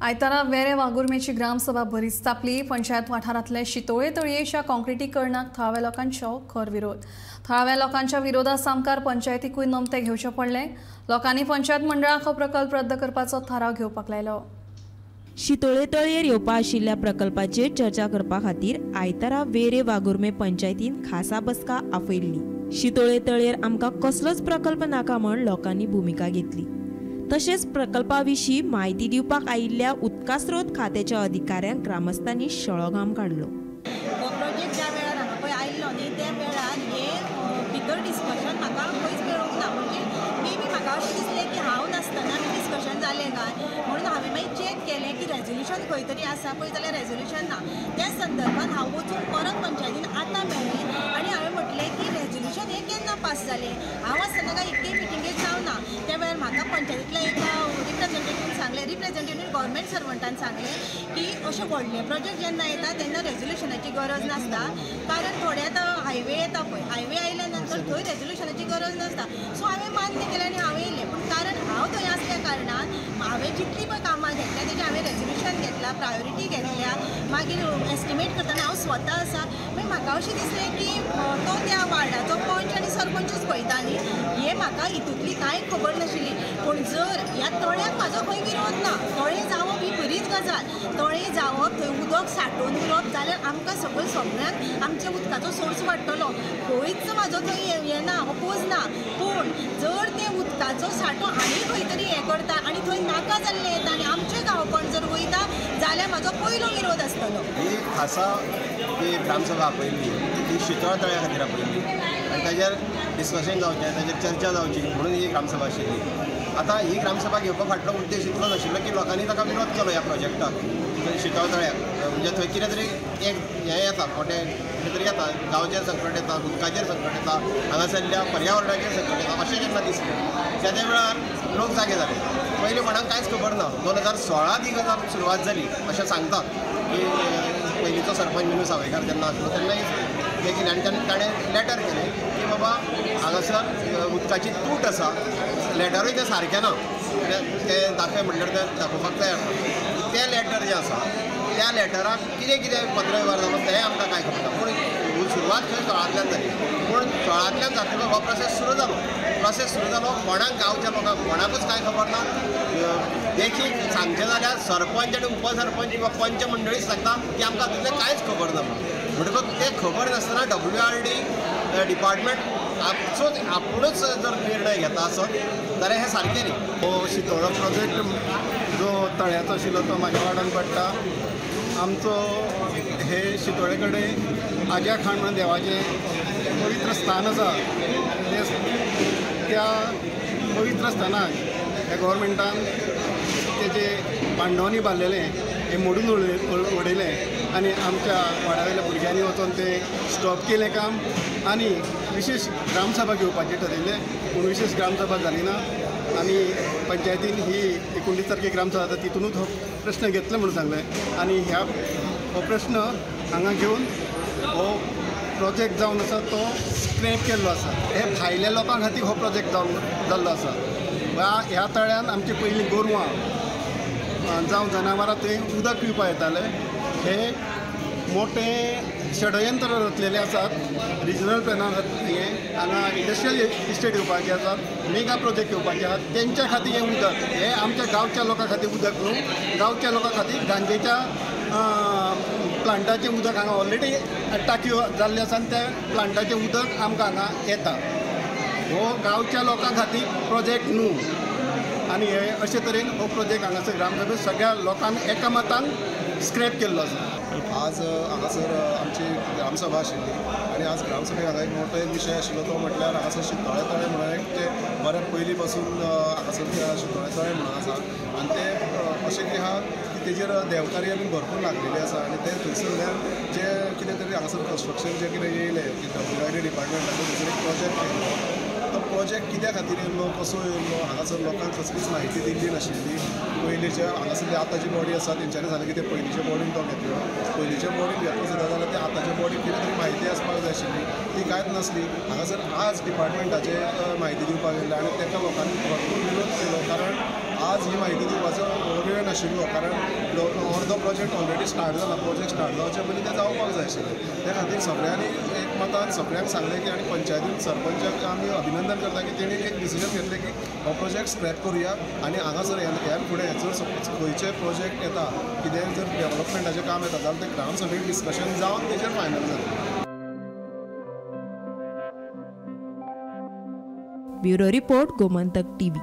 आयतारा वेरे वाघुर्मेची ग्रामसभा बरीच तापली. पंचायत वाठारांतले शितोळे तळयेच्या काँक्रिटीकरणाक थळाव्या लोकांचो खर विरोध. थळाव्या लोकांच्या विरोधा सामकार पंचायतीकूय नमते घेवचे पडले. लोकांनी पंचायत मंडळाक हो प्रकल्प रद्द करपाचो थाराव घेवपाक लायलो. शितोळे तळयेर येवपा आशिल्ल्या प्रकल्पाचेर चर्चा करपा खातीर आयतारा वेरे वाघुर्मे पंचायतीन खासा बसका आपयल्ली. शितोळे तळयेर आमकां कसलोच प्रकल्प नाका म्हण लोकांनी भुमिका घेतली. तशेंच प्रकल्पा विशीं म्हायती दिवपाक आयिल्ल्या उदकास्रोत खात्याच्या अधिकाऱ्यांक ग्रामस्थांनी शळोघाम काडलो. हो प्रोजेक्ट ज्या वेळार हांगा पळय आयिल्लो न्ही त्या वेळार हे भितर डिस्कशन म्हाका खंयच मेळूंक ना. म्हणजे मे बी म्हाका अशें दिसलें की हांव नासतना बी डिस्कशन जालें काय म्हणून हांवें मागीर चॅक केलें की रेजोल्युशन खंय तरी आसा पळय जाल्यार रेजोल्युशन ना. त्या संदर्भात हांव वचून परत पंचायतीन आतां मेळ्ळें आनी हांवें म्हटलें की रेजोल्युशन हें केन्ना पास जालें, हांव आसतना काय एकय मिटिंगेक जावना. त्या वेळार म्हाका पंचायतींतल्या एका रिप्रेझेंटेटिव्हन सांगलें, रिप्रेझेंटेटिव्ह गव्हर्मेंट सर्वंटान सांगलें की अशें व्हडले प्रोजेक्ट जेन्ना येता तेन्ना रेजोल्युशनाची गरज नासता, कारण थोडे आतां हायवे येता पळय, हायवे आयल्या नंतर थंय रेजोल्युशनाची गरज नासता. सो हांवें मान्य केलें आनी हांवें येयलें. पूण कारण हांव थंय आसल्या कारणान हांवें जितली पळय कामां घेतल्या तेजें हांवें रेजोल्युशन घेतलां, प्रायोरिटी घेतल्या, मागीर एस्टिमेट करतना हांव स्वता आसा. मागीर म्हाका अशें दिसलें की तो त्या वार्डाचो पंच आनी सरपंचूच पळयता न्ही, हें म्हाका हितूंतली कांय खबर नाशिल्ली. पूण जर ह्या तळ्याक म्हाजो खंय विरोध ना, तळें जावप ही बरीच गजाल, तळें जावप थंय उदक सांठोवन उरप जाल्यार आमकां सगळें सगळ्यांक आमच्या उदकाचो सोर्स वाडटलो, खंयच म्हाजो थंय हें ना, अपोज ना. पूण जर ते उदकाचो सांठो आनी खंय तरी हें करता आनी थंय नाका जाल्लें येता आनी आमचें गांवपण जर वयता जाल्यार म्हाजो पयलो विरोध आसतलो. ही खासा जी ग्रामसभा आपयल्ली ती शितोळ तळ्या खातीर आपयल्ली आनी ताजेर डिस्कशन जावचें, ताजेर चर्चा जावची म्हणून ही ग्रामसभा आशिल्ली. आतां ही ग्रामसभा घेवपा फाटलो उद्देश इतलो नाशिल्लो की लोकांनी ताका विरोध केलो ह्या प्रोजेक्टाक, शितोळ तळ्याक. म्हणजे थंय कितें तरी एक हें येता, मोटें कितें तरी येता, गांवचेर संकट येता, उदकाचेर संकट येता, हांगासरल्या पर्यावरणाचेर संकट येता अशें जेन्ना दिसलें त्या वेळार लोक जागे जाले. पयलीं कोणाक कांयच खबर ना. 2016 ही गजाल सुरवात जाली अशें सांगतात की पयलींचो सरपंच मिनू सावयकार जेन्ना आसलो तेन्ना हें केलें आनी ताणें लेटर केलें की बाबा हांगासर उदकाची तूट आसा. लेटरूय तें सारकें ना, तें दाखय म्हणल्यार तें दाखोवपाक तयार ना. तें लेटर जें आसा त्या लेटराक कितें कितें पत्रवेव्हार जालो तें आमकां कांय खबर ना. पूण सुरवात खंय थळांतल्यान जाली, पूण थळांतल्यान जातकच हो प्रोसेस सुरू जालो. प्रोसेस सुरू जालो, कोणाक गांवच्या लोकांक कोणाकूच कांय खबर ना. देखीक सांगचें जाल्यार सरपंच आनी उपसरपंच किंवा पंच मंडळी सांगता की आमकां हातूंतलें कांयच खबर ना. म्हणटकच तें खबर नासतना WRD department आपसूच आपुणूच जर निर्णय घेता आसत जाल्यार हें सारकें न्ही. हो शितोळो प्रोजेक्ट जो तळ्याचो आशिल्लो तो म्हाज्या वार्डान पडटा. आमचो हे शितोळे कडेन आज्या खाण म्हणून देवाचें पवित्र स्थान आसा, त्या पवित्र स्थानाक ह्या गव्हर्मेंटान तेजे पांडवनी बांदलेलें हें मोडून उडयलें आनी आमच्या वाड्यावयल्या भुरग्यांनी वचोन तें स्टॉप केलें काम आनी विशेश ग्रामसभा घेवपाचें ठरयलें. पूण विशेश ग्रामसभा जाली ना आनी पंचायतीन ही 19 तारखेक ग्रामसभा जाता तितूनच हो प्रश्न घेतलो म्हणून सांगलें आनी ह्या हो प्रश्न हांगा घेवन हो प्रोजेक्ट जावन आसा तो स्क्रॅप केल्लो आसा. हे भायल्या लोकां खातीर हो प्रोजेक्ट जावन जाल्लो आसा. ह्या तळ्यान आमची पयलीं गोरवां जावं जनावरां थंय उदक पिवपाक येताले. हे मोठे षडयंत्र रचलेले आसात रिजनल प्लॅना खातीर. हें हांगा इंडस्ट्रियल इस्टेट येवपाचे आसात, मेगा प्रोजेक्ट येवपाचे आसात, तेंच्या खातीर हें उदक हें आमच्या गांवच्या लोकां खातीर उदक न्हू, गांवच्या लोकां खातीर गांजेच्या प्लांटाचें उदक हांगा ऑलरेडी टाकयो जाल्ले आसा आनी त्या प्लांटाचें उदक आमकां हांगा येता. हो गांवच्या लोकां खातीर प्रोजेक्ट न्हू आनी हे अशे तरेन हो प्रोजेक्ट हांगासर ग्रामसभेत सगळ्या लोकांक एकामतान स्क्रॅप केल्लो आसा. आज हांगासर आमची ग्रामसभा आशिल्ली आनी आज ग्रामसभेक हांगा एक मोठो एक विशय आशिल्लो तो म्हटल्यार हांगासर शितोळे तळें म्हणून एक तें बरें पयलीं पासून हांगासर शितोळे तळें म्हणून आसा आनी तें अशें कितें आहा की तेजेर देवकार्य बीन भरपूर लागलेलें आसा आनी तें थंयसरल्यान जें कितें तरी हांगासर कन्स्ट्रक्शन जें कितें येयलें की WRD डिपार्टमेंटाचो थंयसर एक प्रोजेक्ट येयलो, तो प्रोजेक्ट कित्या खातीर येयल्लो, कसो येयल्लो हांगासर लोकांक कसलीच म्हायती दिल्ली नाशिल्ली. पयलींच्या हांगासरली आतां जी बॉडी आसा तेंच्यांनी सांगलें की ते पयलींच्या बॉडीन तो घेतलो, पयलींच्या बॉडीन घेतलो सुद्दां जाल्यार ते आतांच्या बॉडीक कितें तरी म्हायती आसपाक जाय आशिल्ली, ती कांयच नासली. हांगासर आज डिपार्टमेंटाचेर म्हायती दिवपाक येयल्ले आनी ताका लोकांनी भरपूर विरोध केलो, कारण आज ही म्हायती दिवपाचो वेळ नाशिल्लो, कारण अर्दो प्रोजेक्ट ऑलरेडी स्टार्ट जाला. प्रोजेक्ट स्टार्ट जावचे पयलीं तें जावपाक जाय आशिल्लें. त्या खातीर सगळ्यांनी एकमतान सगळ्यांक सांगलें की आनी पंचायतीन सरपंचाक आमी अभिनंदन करता की तेणी एक डिसिजन घेतलें की हो प्रोजेक्ट स्क्रॅप करुया आनी हांगासर ह्या फुडें जर सपोज खंयचे प्रोजेक्ट येता, कितेंय जर डेवलपमेंटाचें काम येता जाल्यार तें ग्रामसभेक डिस्कशन जावन तेजेर फायनल जाता. Bureau report, Gomantak TV.